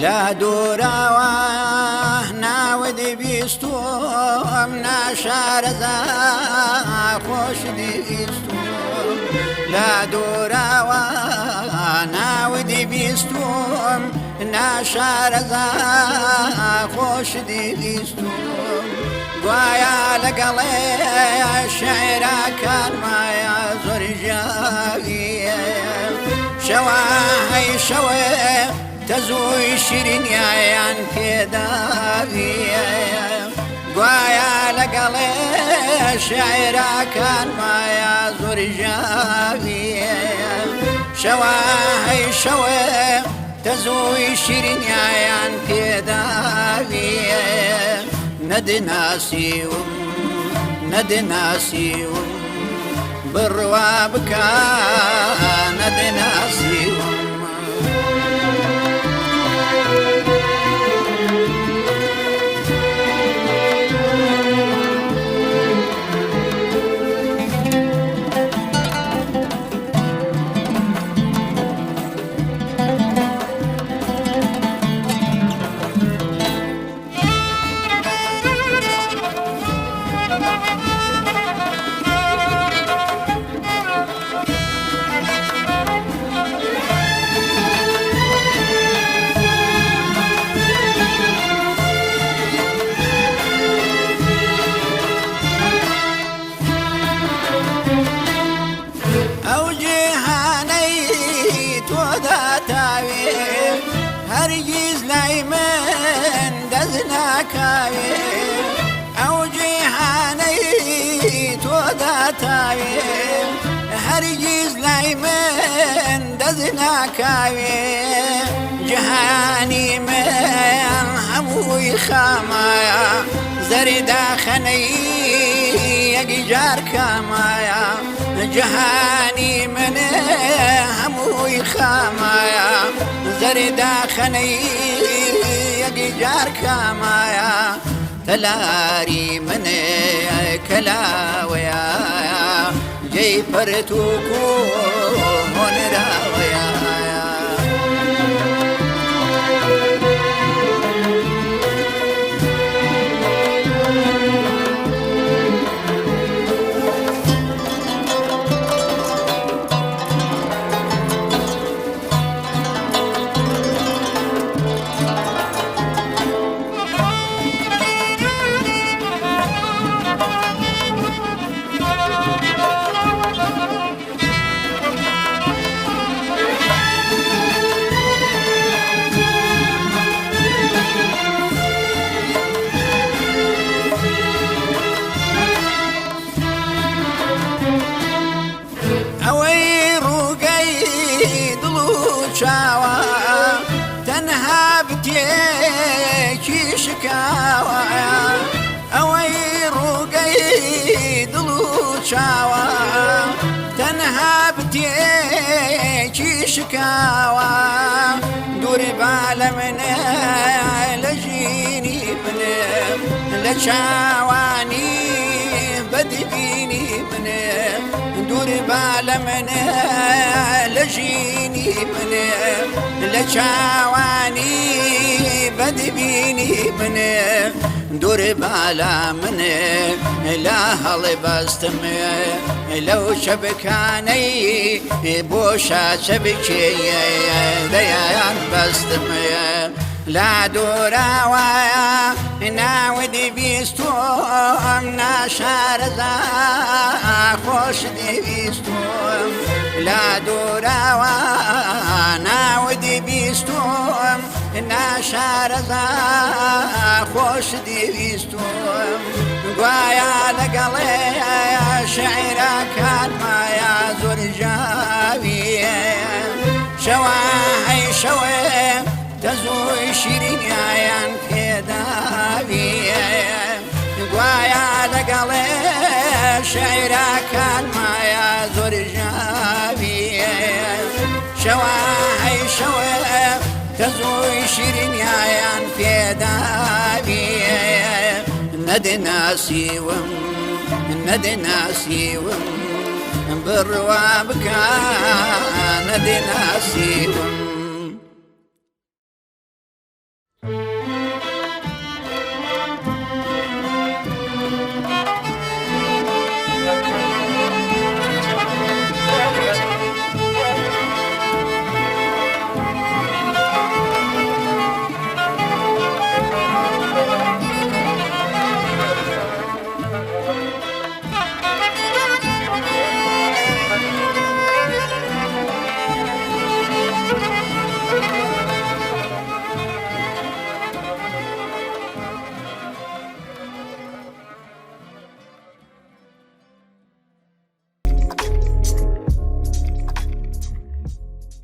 لە دووراوە ناوت بیستوم، ناشارەزا خۆش دیستوم. لە دووراوە ناوت بیستوم، ناشارەزا خۆش دیستوم. گوایا لەگەڵێ شعراکان مایە زۆر ژاویە، شەوە هەی شەوێ تەزووی شیرینیان پێداویە. گوایا لەگەڵێ شعراکان مایە زۆر ژاویە، شەوە هەی شەوێ تەزووی شیرینیان پێداویە. نەدناسیوم نەدناسیوم، بڕوا بکە نەدناسیوم. ئەو جیهانەی تۆدا تاوێ هەرگیز لای من دەست ناکاوێ، ئەو جیهانەی تۆدا تاوێ هەرگیز لای من دەست ناکاوێ. جیهانی من هەمووی خامایە، زەرداخەنەی یەکجار کامایە. جیهانی من هەمووی خامایە، زەرداخەنەی یەکجار کامایە. تەلاری من کەلاوەیە، جێی پەرتوک و هۆنراوەیە. ئەوەی ڕووگەی دڵ و چاوە تەنها بتێکی شکاوە، ئەوەی ڕووگەی دڵ و چاوە تەنها بتێکی شکاوە. دوور با لە منە لە ژینی منێ، لە چاوانی بەدبینی منێ. دوور با لە منە لە ژینی منێ، لە چاوانی بەدبینی منێ. دوور با لە منێ لە هەڵبەستم لەو شەبکانەی بۆ شاچەبکێ دەیان بەستم. لا دووراوە ناوت بیستم، ناشارەزا خۆش دەویستم. لا دووراوە ناوت بیستم، ناشارەزا خۆش دەویستم. گوایا لەگەڵێ شعراکان مایە زۆر ژاویە، شەوە هەی شەوێ تەزووی شیرینیان پێداویە. گوایا لەگەڵێ شعراکان مایە زۆر ژاویە، شەوە هەی شەوێ تەزووی شیرینیان پێداویە. نەدناسیوم نەدناسیوم، بڕوا بکە نەدناسیوم.